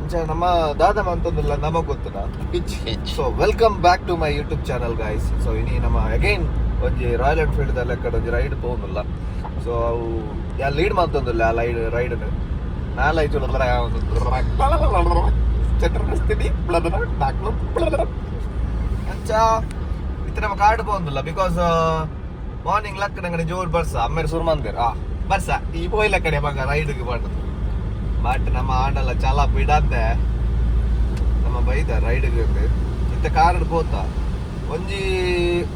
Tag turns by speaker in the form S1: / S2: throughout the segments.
S1: ಇಂಚ ನಮ್ಮ ದಾದ ಮಂತೊಂದುಲ್ಲ ನಮಗ್ ಗೊತ್ತದ?
S2: ಇಜ್ಜಿ.
S1: So welcome back to my YouTube channel, guys. So ಇನಿ ನಮ್ಮ ಅಗೈನ್ ಒಂಜಿ ರಾಯಲ್ ಎನ್ಫೀಲ್ಡ್ ದ ಲೆಕ್ಕಡ್ ಒಂಜಿ ರೈಡ್ ಪೋವೊಂದುಲ್ಲ. ಸೊ ಅವು ಯಾ ಲೀಡ್ ಮಂತೊಂದುಲ್ಲ ಆ ಲೈಡ್ ರೈಡ್. ನಾಲೈಚು ಅಂಚ ಇತ್ತೆ ನಮ್ಮ ಕಾರ್ಡ್ ಪೋವೊಂದುಲ್ಲ, because morning luck ನಂಗಡೆ ಜೋರ್ ಬರ್ಸ. ಅಮ್ಮೇರ್ ಸುರು ಮಂದೇರ್, ಆ ಬರ್ಸ ಈ ಪೋಯಿಲ ಕಡೆ ಮಗ ರೈಡ್ಗೆ ಪಂಡದು. ಬಟ್ ನಮ್ಮ ಆಂಡಲ ಚಲ ಬಿಡಂದೆ ನಮ್ಮ ಬೈದ ರೈಡ್ಗೆ. ಇತ್ತೆ ಕಾರ್ ಪೋತ ಒಂಜಿ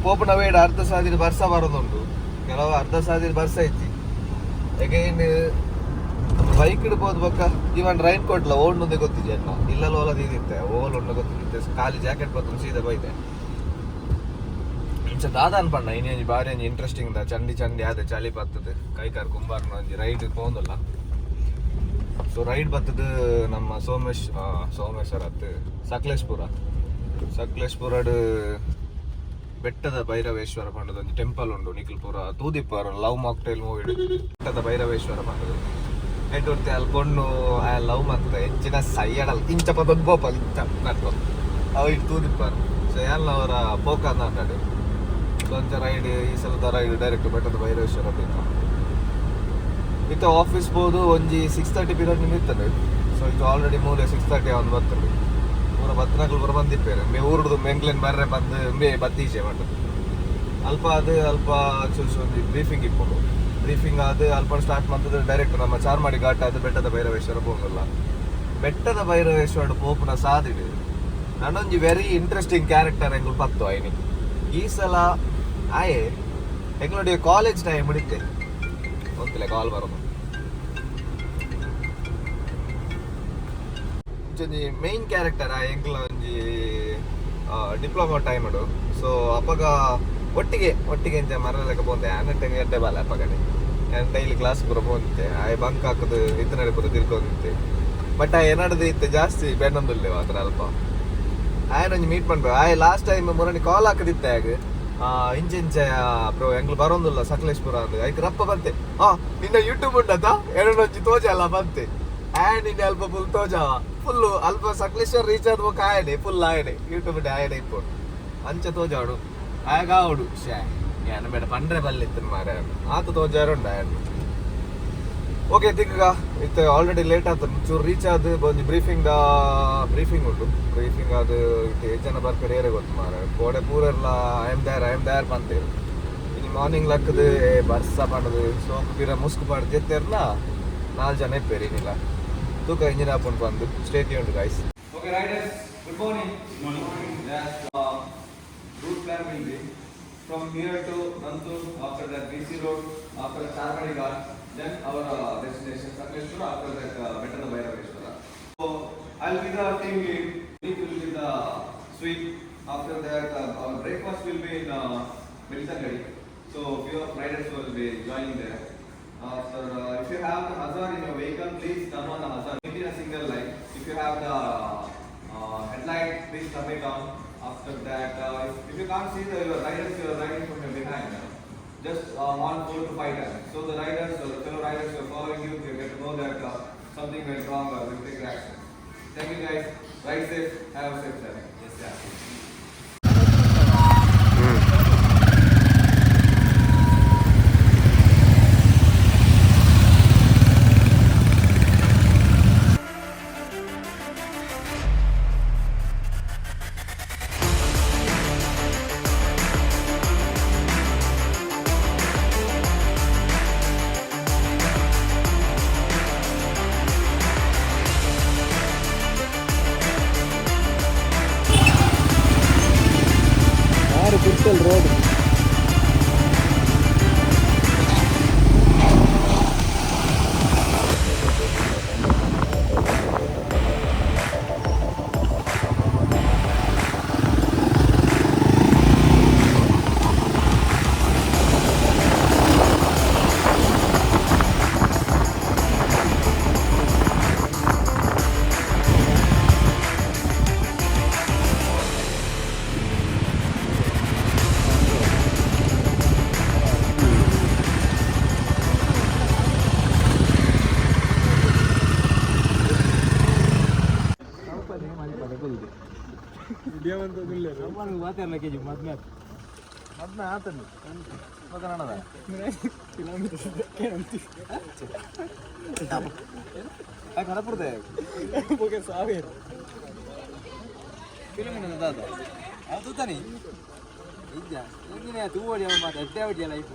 S1: ಪೋಪುನ ವೇಡ ಅರ್ಧ ಸಾದಿಡ್ ಬರ್ಸ ಬರೋದುಂಟು, ಕೆಲವು ಅರ್ಧ ಸಾದಿಡ್ ಬರ್ಸ ಇಜ್ಜಿ. ಅಗೈನ್ ನಮ್ಮ ಬೈಕ್ ಪೋದು ಬೊಕ್ಕ ಇವನ್ ರೈನ್ ಕೋಟ್ಲ ಓಂಡುಂದೆ ಗೊತ್ತಿಜಿ ಅನ್ನ ಇಲ್ಲಲ್ಲ ಓಲ ದೀದಿತ್ತೆ, ಓಲ್ ಉಂಡು ಗೊತ್ತಿತ್ತೆ. ಖಾಲಿ ಜಾಕೆಟ್ ಬತ್ತೊಂದು ಸೀದಾ ಬೈದೆ. ಇಂಚ ದಾದ ಅನ್ಪಣ್ಣ, ಇನಿ ಒಂಜಿ ಬಾರಿ ಒಂಜಿ ಇಂಟ್ರೆಸ್ಟಿಂಗ್ ದ ಚಂಡಿ ಚಂಡಿ ಆದ ಚಳಿ ಬತ್ತದ ಕೈಕಾರ್ ಕುಂಬಾರ್ನ ಒಂಜಿ ರೈಡ್ ಪೋಂದುಲ್ಲ. ಸೊ ರೈಡ್ ಬತ್ತದ ನಮ್ಮ ಸೋಮೇಶ್ ಸೋಮೇಶ್ವರ ಅತ್, ಸಕಲೇಶ್ಪುರ. ಸಕಲೇಶ್ಪುರಡ್ ಬೆಟ್ಟದ ಭೈರವೇಶ್ವರ ಪಂಡದ ಒಂಜಿ ಟೆಂಪಲ್ ಉಂಡು. ನಿಖಿಲ್ ಪೂರ ತೂದಿಪ್ಪರ್ ಲವ್ ಮಾಕ್ಟೈಲ್ ಮೂವಿ. ಬೆಟ್ಟದ ಭೈರವೇಶ್ವರ ಪಂಡದು ಎಡ್ಡುರ್ತಿ ಅಲ್ಲಿ ಪೊಣ್ಣು ಆ ಲವ್ ಮಂತ ಹೆಚ್ಚಿನ ಸೈಯಡಲ್ ಇಂಚ ಪದೊಂದು ಪೋಪಲ್ ಇಂಚ ನಟ್ಟು ಅವು ಇಟ್ಟು ತೂದಿಪ್ಪರ್. ಸೊ ಏನ್ಲ ಅವರ ಪೋಕ ಅಂದಾಂಡಡು. ಸೊ ಅಂಚ ರೈಡ್, ಈ ಸಲದ ರೈಡ್ ಡೈರೆಕ್ಟ್ ಬೆಟ್ಟದ ಭೈರವೇಶ್ವರ ತಿಂತ. ಇತ್ತೆ ಆಫೀಸ್ ಪೋದು ಒಂಜಿ 6:30 ಪೀರಿಯಡ್ ನಿಮಿತ್ತಂಡು. ಸೊ ಇದು ಆಲ್ರೆಡಿ ಮೂಲೆ 6:30 ಒಂದು ಬರ್ತದೆ. ಪೂರ ಬತ್ತನಕುಲು ಪೂರ ಬಂದಿಪ್ಪೇರು. ಮೇ ಊರುಡು ಮೆಂಗ್ಲೆನ್ ಬರ್ರೆ ಬಂದು ಮೇ ಬತ್ತೀಚೆ ಪಂಡದು. ಅಲ್ಪ ಅದು ಅಲ್ಪ ಚೂಸು ಒಂಜಿ ಬ್ರೀಫಿಂಗ್ ಇಪ್ಪುಂಡು. ಬ್ರೀಫಿಂಗ್ ಅದು ಅಲ್ಪ ಸ್ಟಾರ್ಟ್ ಮಾಡ್ತದೆ. ಡೈರೆಕ್ಟ್ ನಮ್ಮ ಚಾರ್ಮಾಡಿ ಘಾಟ್ ಅದು ಬೆಟ್ಟದ ಭೈರವೇಶ್ವರ ಪೋಗಲ್ಲ. ಬೆಟ್ಟದ ಭೈರವೇಶ್ವರ ಪೋಪುನ ಸಾದಿಡು ನಾನೊಂಜಿ ವೆರಿ ಇಂಟ್ರೆಸ್ಟಿಂಗ್ ಕ್ಯಾರೆಕ್ಟರ್ ಎಂಗುಲ್ ಪತ್ತು ಆಯ್ನಿ. ಈ ಸಲ ಆಯೆ ಎಂಗ್ಲುடைய ಕಾಲೇಜ್ ಟೈಮ್ ಹಿಡಿತೆ ಗೊತ್ತಿಲ್ಲ. ಕಾಲ್ ಬರೋದು. ಒಂಜಿ ಮೈನ್ ಕ್ಯಾರೆಕ್ಟರ್ ಆ ಎಂಕ್ಲ ಒಂಜಿ ಡಿಪ್ಲೊಮಾ ಟೈಮ್. ಸೊ ಅಪಗ ಒಟ್ಟಿಗೆ ಒಟ್ಟಿಗೆ ಇಂಚ ಮರ ಲೆಕ್ಕ ಪೋಂತೆ. ಆನಟ್ಟೆ ಎಡ್ಡೆ ಬಾಲೆ ಅಪಗಡೆ. ಯಾನ್ ಡೈಲಿ ಕ್ಲಾಸ್ ಪೂರ ಪೋಂತೆ. ಆಯ್ ಬಂಕ್ ಹಾಕದು ಇತ್ತನಡೆ ಪೂರ ತಿರ್ಕೊಂತೆ. ಬಟ್ ಆ ಏನಾಡದು ಇತ್ತೆ ಜಾಸ್ತಿ ಬೆನ್ನೊಂದುಲ್ಲೆ ಮಾತ್ರ ಅಲ್ಪ. ಆಯನ ಒಂಜಿ ಮೀಟ್ ಪನ್ಪೆ. ಆಯ್ ಲಾಸ್ಟ್ ಟೈಮ್ ಮುರಣಿ ಕಾಲ್ ಹಾಕದಿತ್ತೆ ಆಗ, ಇಂಚ ಇಂಚ ಬ್ರೋ, ಎಂಗ್ಲು ಬರೋಂದುಲ್ಲ ಸಕಲೇಶ್ಪುರ ಅಂದ್. ಐಕ್ ರಪ್ಪ ಬಂತೆ, ಆ ನಿನ್ನ ಯೂಟ್ಯೂಬ್ ಉಂಡತ, ಎರಡೊಂಜಿ ತೋಜಲ್ಲ ಬಂತೆ. ಆಯ್ ನಿನ್ನೆ ಅಲ್ಪ ಫುಲ್ ತೋಜಾವ ಫುಲ್. ಅಲ್ಪ ಸಕಲೇಶ್ವರ ರೀಚ್ ಆದ ಬೊಕ್ಕ ಆಯಡೆ ಫುಲ್ ಆಯಡೆ ಯೂಟ್ಯೂಬ್ ಆಯಡೆ ಇಪ್ಪು ಅಂಚ ತೋಜಾಡು. ಆಗ ಆವಡು ಶ್ಯಾ ಯಾನ ಬೇಡ ಪಂಡ್ರೆ ಬಲ್ಲಿತ್ತು ಮಾರೆ, ಆತ ತೋಜಾರುಂಡ ಆಯನ್. ಓಕೆ ತಿಕ್ಕ, ಇತ್ತೆ ಆಲ್ರೆಡಿ ಲೇಟ್ ಆತ. ಚೂರು ರೀಚ್ ಆದ್ ಒಂಜಿ ಬ್ರೀಫಿಂಗ್ the briefing ಉಂಟು. ಬ್ರೀಫಿಂಗ್ ಅದು ಇತ್ತೆ ಏತ್ ಜನ ಬರ್ಪೆರ್ ಏರೆ ಗೊತ್ತು ಮಾರೆ. ಕೋಡೆ ಪೂರೆರ್ಲ "I am there, I am there" ಪಂತೇರು. ಇನಿ ಮಾರ್ನಿಂಗ್ ಲಕ್ಕದು ಏ ಬರ್ಸ ಪಂಡದು ಸೋಕು ಪಿರ ಮುಸ್ಕು ಪಾಡ್ ಜೆತ್ತೆರ್ನ ನಾಲ್ ಜನ ಇಪ್ಪೇರು. ಇನಿಲ್ಲ ತೂಕ ಇಂಜಿನ್ ಆಪುಂಡು ಬಂದು. ಸ್ಟೇ ಉಂಟು guys. Okay riders, good morning. Yes, route plan will be from here to Nantur, after that BC Road, after Charmadi Ghat, then our destination Sakleshwara, after that Bettada Bhairaveshwara. So I'll be the team lead, Vineet will be the sweep. After that, our breakfast will be in Belthangady. So few of riders will be joining there. After, if you have the hazard in your vehicle, please turn on the hazard. Maintain a single line. If you have the headlight, please turn it on. After that, if you can't see the your riders you are riding from your behind, just horn 4 to 5 times. So the riders, the fellow riders who are following you, they get to know that something went wrong, will take action. Thank you guys. Ride safe. Have a safe journey. Yes, yeah. ಮದ್ಮೆ ಆತಂದು ಮಗನದ ಕಡಪುರ್ದೆ ಸಾವಿರ kilometre ದಾದ ಅದು ತಾನೆ ಇದ್ದ ಇಂದಿನ ತೂವಡಿ ಮಾತು ಎಡ್ಡೆ ಅವಡಿ life.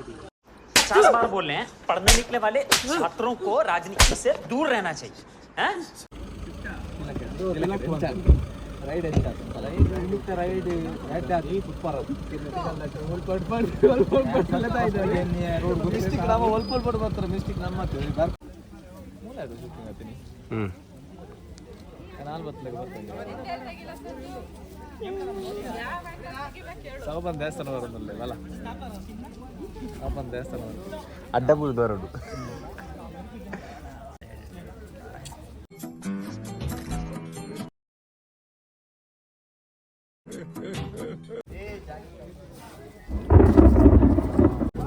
S2: 50 बार बोल रहे हैं, पढ़ने निकले वाले छात्रों को राजनीति से दूर रहना चाहिए, हैं?
S1: ರೈಡ್ ಎಂತ ರೈಡ್ ರೈಡ್ ಮಿಸ್ಟಿಕ್ ನಮ್ಮ ಒಲ್ಪ ಒಲ್ಪ ಬರ್ತಾರೆ ಮಿಸ್ಟಿಕ್ ನಮ್ಮ ಮೂಲ ಅದು ಶೂಟಿಂಗ್ ಹತ್ತೀನಿ.
S3: ಹ್ಞೂ.
S1: ನಾಲ್ ಬತ್ತಲಾಗ ಬರ್ತದೆ ಸೌಬನ್ ದೇವಸ್ಥಾನ ಬರೋದಿಲ್ಲ ಅಲ್ಲ ಸೌಬನ್ ದೇವಸ್ಥಾನ ಬರೋದು.
S3: ಅಡ್ಡಬುಲ್ ಬರೋದು.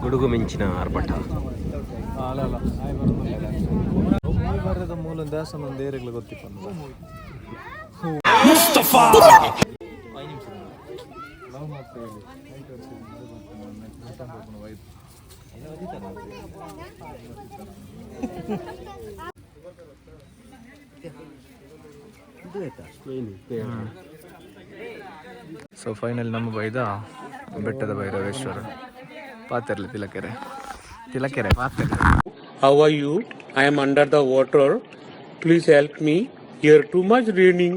S3: ಗುಡುಗು ಮಿಂಚಿನ ಆರ್ಭಟ.
S1: ಅಲ್ಲ ಅಲ್ಲ ಬರದ ಮೂಲ ದೇವಸ್ಥಾನ ಒಂದು ಏರಿಗಳು ಗೊತ್ತಿಪ್ಪ. ಲವ್ ಮಾಡ್ತಾ ಹೇಳಿ. ಸೊ ಫೈನಲ್ ನಮ್ಮ ಬೈದ ಬೆಟ್ಟದ Bhairaveshwara ಪಾತೆರ್ಲಿ ತಿಲಕೆರೆ ತಿಲಕೆರೆ ಪಾತೆರ್ಲಿ.
S4: How are you? I am under the water. Please help me. Here too much raining.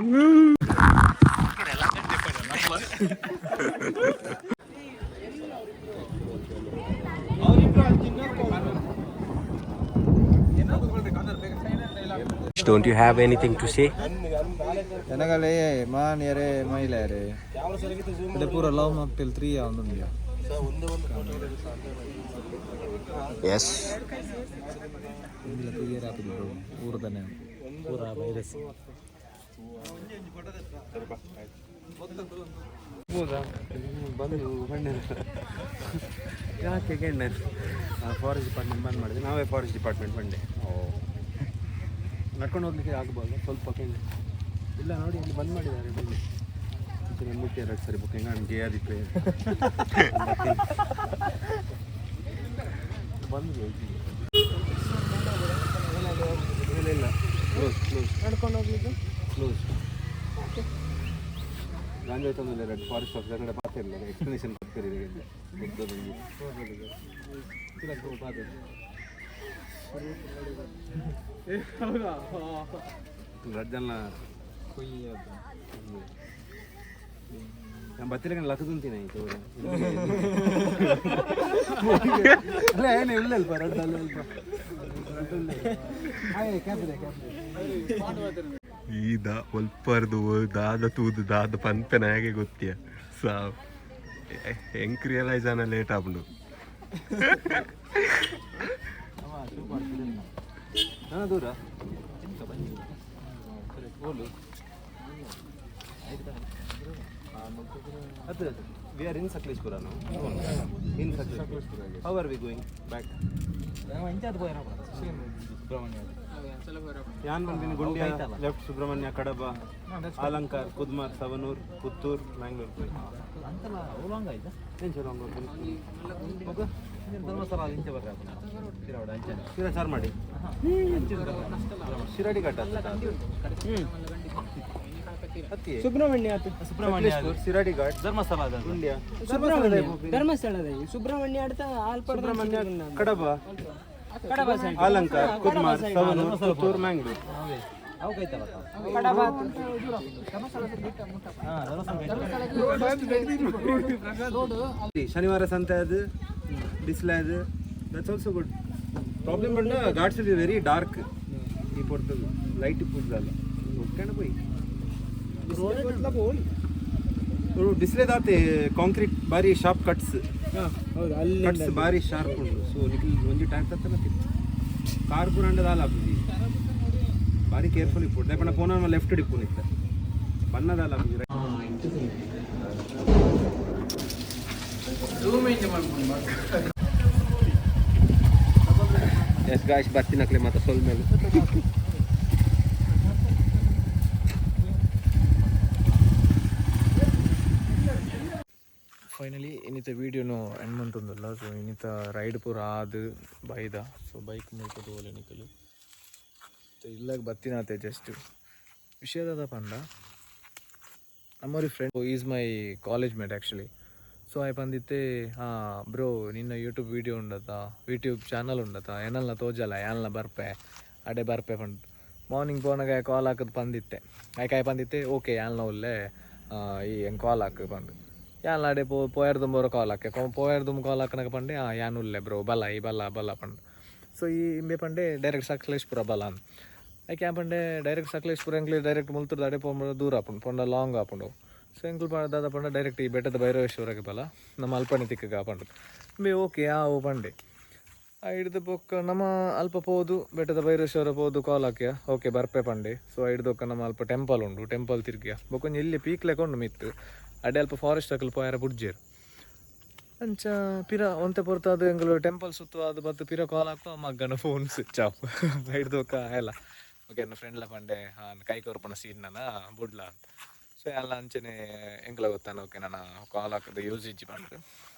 S3: Don't you have anything to say?
S1: ಜನಗಳೇ ಮಾನ್ಯರೇ ಮಹಿಳೆಯರೇ ಇದು ಪೂರ ಲವ್ ಮಾಕ್ಟೇಲ್ ತ್ರೀ ಒಂದೊಂದು.
S3: ಎಸ್.
S1: ಇಂದಿಲ್ಲ ಕ್ಲಿಯರ್ ಆಪುಜಿ ಬ್ರೋ ಊರದನೆ ಪೂರ ವೈರಸ್.
S3: ಬಂದು ಬಂಡೆ ಯಾಕೆ ಗೆಣ್ಣೆ ಫಾರೆಸ್ಟ್ ಡಿಪಾರ್ಟ್ಮೆಂಟ್ ಬಂದ್ ಮಾಡಿದೆ. ನಾವೇ ಫಾರೆಸ್ಟ್ ಡಿಪಾರ್ಟ್ಮೆಂಟ್ ಬಂಡೆ ನಡ್ಕೊಂಡು ಹೋಗ್ಲಿಕ್ಕೆ ಆಗ್ಬೋದು ಸ್ವಲ್ಪ ಕೆಂಡೆ ಇಲ್ಲ ನೋಡಿ ಇಲ್ಲಿ ಬಂದ್ ಮಾಡಿದ್ದಾರೆ ಬಂಡೆ ಮತ್ತೆ ನಾನು ಮುಟ್ಟಿ ಎರಡು ಸರಿ ಬುಕ್ಕಿಂಗ್ ನಾನು ಗೇಯಾದಿಪ್ಪೆ ಬಂದು ಇಲ್ಲ ಇಲ್ಲ ಕ್ಲೋಸ್ ಕ್ಲೋಸ್ ನಡ್ಕೊಂಡು ಹೋಗ್ಲಿಕ್ಕೆ ಕ್ಲೋಸ್ ಗಾಂಜಾ ತಂದಿಲ್ಲ ಎರಡು ಫಾರೆಸ್ಟ್ ಆಫೀಸರ್ ಕಡೆ ಪಾತಿರಲಿಲ್ಲ ಎಕ್ಸ್ಪ್ಲನೇಷನ್ ಕೊಡ್ತೀರಿ ಗೊತ್ತದಂಗೆ. ರಜ್ಜಲ್ಲ ನಾನು ಬತ್ತಿಲ್ಲ ಲಕ್ಕದಂತೀನಿ ಆಯ್ತು.
S1: ಅಲ್ಲ ಏನು ಇಲ್ಲ ಅಲ್ಪ ರಡ್ಡ ಅಲ್ಲ ಅಲ್ಪ.
S3: ಈ ದಾ ಒಲ್ಪರ್ದು ದಾದ ತೂದು ದಾದ ಪನ್ಪೆನ ಹೇಗೆ ಗೊತ್ತಿಯ ಸಾವ್ ಎಂಕ್ ರಿಯಲೈಸ್ ಆನ ಲೇಟ್ ಆಪುಂಡು.
S1: ನನ್ನ ದೂರ
S3: ಅದು we are in Sakleshpur ನಾವು in Sakleshpur. How are we going back?
S1: Subrahmanya.
S3: ಯಾನ್ ಬಂದಿನಿ ಗುಂಡ್ಯಾ ಲೆಫ್ಟ್ ಸುಬ್ರಹ್ಮಣ್ಯ ಕಡಬ ಆಲಂಕಾರ್ ಕುದ್ಮಾರ್ ಸವನೂರ್ ಪುತ್ತೂರ್ ಮ್ಯಾಂಗ್ಳೂರ್ ಪೋಯ್.
S1: ಅಂತಲ್ಲ ಲಾಂಗ್ ಆಯ್ತಾ?
S3: ಏನು ಚಲೋ
S1: ಧರ್ಮಸ್ಥಳ ಇಂಚೆ ಬರ್ರಿ ಅಂಚೆ.
S3: ಶಿರಾ ಚಾರ್ ಮಾಡಿ ಶಿರಾಡಿ ಘಾಟ್.
S5: ಸುಬ್ರಹ್ಮಣ್ಯ ಆತು.
S1: ಸುಬ್ರಹ್ಮಣ್ಯ.
S3: ಶಿರಾಡಿ ಘಾಟ್.
S1: ಧರ್ಮಸ್ಥಳ.
S3: ಗುಂಡ್ಯಾ.
S5: ಸುಬ್ರಹ್ಮಣ್ಯ ಧರ್ಮಸ್ಥಳದ ಸುಬ್ರಹ್ಮಣ್ಯ ಆಡ್ತಾ ಆಲ್ಪಡ್.
S3: ಸುಬ್ರಹ್ಮಣ್ಯ ಕಡಬ.
S5: ಕಡಬ ಸೈಡ್.
S3: ಆಲಂಕಾರ್ ಕುದ್ಮಾರ್ ಸವನೂರ್ ಪುತ್ತೂರ್ ಮ್ಯಾಂಗ್ಳೂರ್.
S1: ಅವು ಕೈತಲ್ಲ.
S5: ಕಡಬ.
S1: ಹಾಂ ಧರ್ಮಸ್ಥಳ.
S3: ಶನಿವಾರ ಸಂತೆ ಅದು ಬಿಸಿಲ ಅದು that's also good problem ಬಂಡ ಘಾಟ್ಸ್ is very dark ಈ ಪೊರ್ತದು ಲೈಟ್ ಇಪ್ಪುದಲ್ಲ ಒಕ್ಕಣ ಪೋಯಿ ಬಿಸಿಲೇದಾತೆ ಕಾಂಕ್ರೀಟ್ ಬಾರಿ ಶಾರ್ಪ್ ಕಟ್ಸ್.
S5: ಹೌದು ಅಲ್ಲಿ.
S3: ಕಟ್ಸ್ ಬಾರಿ ಶಾರ್ಪ್ ಉಂಡು ಸೊ ನಿಖಿಲ್ ಒಂಜಿ ಟ್ಯಾಂಕ್ ತತ್ತನ ಕಾರ್ ಪೂರ ಅಂಡ ದಾಲ ಆಪುಜಿ ಬಾರಿ ಕೇರ್ಫುಲ್ ಇಪ್ಪು ದಾಯೆ ಪೋನ ಲೆಫ್ಟ್ ಇಪ್ಪು ನಿತ್ತ ಬನ್ನದಾಲ ಆಪುಜಿ. ಎಸ್ ಗಾಯ್ಸ್ ಬರ್ತೀನಕ್ಲೆ ಮತ್ತೆ ಸೊಲ್ ಮೇಲೆ.
S1: ಇನಿತ ವೀಡಿಯೋನು ಎಂಡ್ ಮಂತೊಂದುಲ್ಲ. ಸೊ ಇನಿತ ರೈಡ್ ಪೂರ ಆದ್ ಬೈದ. ಸೊ ಬೈಕ್ ಮುಲ್ಪ ತೂವೊಲಿ ನಿಕುಲು. ಇಲ್ಲಾಗ ಬತ್ತಿನಾತೆ ಜಸ್ಟ್. ವಿಷಯ ದಾದ ಪಂಡ, ನಮ್ಮೊರಿ friend is my college mate actually. So ಆಯೆ ಪಂದಿತ್ತೆ, "ಹಾಂ ಬ್ರೋ, ನಿನ್ನ ಯೂಟ್ಯೂಬ್ ವೀಡಿಯೋ ಉಂಡತ, ಯೂಟ್ಯೂಬ್ ಚಾನಲ್ ಉಂಡತ, ಏನಲ್ಲ ತೋಜಲ್ಲ, ಯಾನ್ಲ ಬರ್ಪೆ, ಅಡೆ ಬರ್ಪೆ" ಪಂಡ್. ಮಾರ್ನಿಂಗ್ ಪೋನಾಗ ಕಾಲ್ ಹಾಕದ್ ಪಂದಿತ್ತೆ. ಆಯ್ಕೆ ಆಯ್ ಪಂದಿತ್ತೆ, "ಓಕೆ, ಯಾನ್ಲ ಉಲ್ಲೆ, ಈ ಎಂಕ್ ಕಾಲ್ ಹಾಕು" ಪಂದ್. ಯಾನ್ಲ ಅಡೆ ಪೋ ಪೋಯರ್ದುಂಬೋರ ಕಾಲ್ ಹಾಕೆ. ಪೋಯರ್ದುಂಬು ಕಾಲ್ ಹಾಕನಾಗ ಪಂಡೆ, "ಹಾಂ, ಯಾನ್ ಉಲ್ಲೆ ಬ್ರೋ, ಬಲ ಈ ಬಲ ಬಲ" ಪಂಡ್. ಸೊ ಈ ಇಂಬೆ ಪಂಡೆ, "ಡೈರೆಕ್ಟ್ ಸಕಲೇಶ್ಪುರ ಬಲ" ಅಂದ್. ಐಕ್ ಯಾನ್ ಪಂಡೆ, ಡೈರೆಕ್ಟ್ ಸಕಲೇಶ್ಪುರ ಎಂಕ್ಲೆ ಡೈರೆಕ್ಟ್ ಮುಲ್ತುರ್ದು ಅಡೆ ಪೋಂಬ ದೂರ ಆಪುಂಡು ಪಂಡ, ಲಾಂಗ್ ಆಪುಂಡು. ಸೊ ಎಂಕ್ಲು ದಾದ ಪಂಡ, ಡೈರೆಕ್ಟ್ ಈ ಬೆಟ್ಟದ ಭೈರವೇಶ್ವರಗೆ ಬಲ, ನಮ್ಮ ಅಲ್ಪನೆ ತಿಕ್ಕಗ ಪಂಡು. ಇಂಬೆ ಓಕೆ ಆವು ಪಂಡೆ. ಹಿಡ್ದು ಬೊಕ್ಕ ನಮ್ಮ ಅಲ್ಪ ಪೋದು, ಬೆಟ್ಟದ ಭೈರೇಶ್ವರ ಪೋದು ಕಾಲ್ ಹಾಕ್ಯ. ಓಕೆ ಬರ್ಪೆ ಪಂಡೆ. ಸೊ ಹಿಡ್ದೊಕ್ಕ ನಮ್ಮ ಅಲ್ಪ ಟೆಂಪಲ್ ಉಂಡು, ಟೆಂಪಲ್ ತಿರ್ಗಿಯ. ಬೊಕ್ಕ ಒಂಜಿ ಎಲ್ಲಿ ಪೀಕ್ ಲೆಕ್ಕ ಉಂಡು ಮಿತ್ತು, ಅಡೆ ಅಲ್ಪ ಫಾರೆಸ್ಟ್ ಅಕಲ್ ಪೋಯರ ಬುಡ್ಜೇರು. ಅಂಚ ಪಿರ ಒಂತೆ ಪೊರ್ತು ಎಂಕುಲು ಟೆಂಪಲ್ ಸುತ್ತು ಅದು ಬತ್ತು ಪಿರ ಕಾಲ್ ಹಾಕುವ, ಮಗ್ಗನ ಫೋನ್ ಸ್ವಿಚ್ ಆಫ್. ಹಿಡ್ದೊಕ್ಕ ಎಲ್ಲ ಓಕೆ ನನ್ನ ಫ್ರೆಂಡ್ಲ ಪಂಡೆ, ಹಾಂ ಕೈ ಕೊರ್ಪುನ ಸೀನ್ ನನ್ನ ಬುಡ್ಲ ಅಂತ. ಸೊ ಎಲ್ಲ ಅಂಚನೆ ಎಂಕ್ಲ ಗೊತ್ತಾನ, ಓಕೆ ನನ್ನ ಕಾಲ್ ಹಾಕೋದು ಯೂಸ್ ಇಜ್ಜಿ ಪಂಡ್ರೆ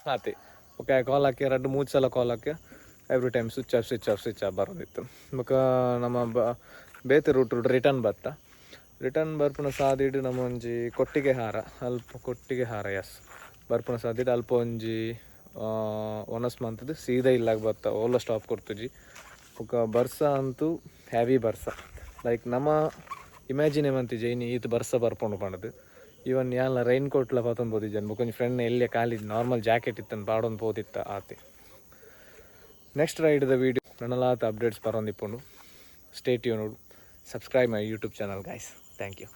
S1: ಆತೆ. ಓಕೆ ಕಾಲ್ ಹಾಕಿ ರಡ್ಡು ಮೂರು ಸಲ ಕಾಲ್ ಹಾಕಿ, every time switch off, switch off, switch off ಬರೋದಿತ್ತು. ಬೊಕ್ಕ ನಮ್ಮ ಬೇತೆ ರೂಟ್ ರಿಟರ್ನ್ ಬತ್ತ. ರಿಟರ್ನ್ ಬರ್ಪುನ ಸಾದಿಡ್ ನಮ್ಮ ಒಂಜಿ ಕೊಟ್ಟಿಗೆ ಹಾರ, ಅಲ್ಪ ಕೊಟ್ಟಿಗೆ ಹಾರ ಎಸ್ ಬರ್ಪುನ ಸಾದಿಡ್ ಅಲ್ಪ ಒಂಜಿ ಒನಸ್ ಮಂತದ್ದು ಸೀದಾ ಇಲ್ಲಾಗ ಬತ್ತ. ಓಲ ಸ್ಟಾಪ್ ಕೊರ್ತುಜಿ. ಬೊಕ್ಕ ಬರ್ಸ ಅಂತೂ ಹೆವಿ ಬರ್ಸ. ಲೈಕ್ ನಮ್ಮ ಇಮ್ಯಾಜಿನ್ ಮಂತಿಜೆ ಇನಿ ಈತ್ ಬರ್ಸ ಬರ್ಪುಂಡು ಪಂಡದು. ಈವನ್ ಯಾನ್ಲ ರೈನ್ ಕೋಟ್ಲ ಪತೊಂದು ಪೋತಿಜ್ಜನ್. ಬೊಕ್ಕ ಒಂಜಿ ಫ್ರೆಂಡ್ ಎಲ್ಲಿಯ ಖಾಲಿ ನಾರ್ಮಲ್ ಜಾಕೆಟ್ ಇತ್ತನ್ ಪಾಡೊಂದು ಪೋತಿತ್ತ ಆತೆ. ನೆಕ್ಸ್ಟ್ ರೈಡ್ the video ನನಲಾತ ಅಪ್ಡೇಟ್ಸ್ ಬರೋಂದಿಪ್ಪುಂಡು. Stay tuned, subscribe my YouTube channel, guys. Thank you.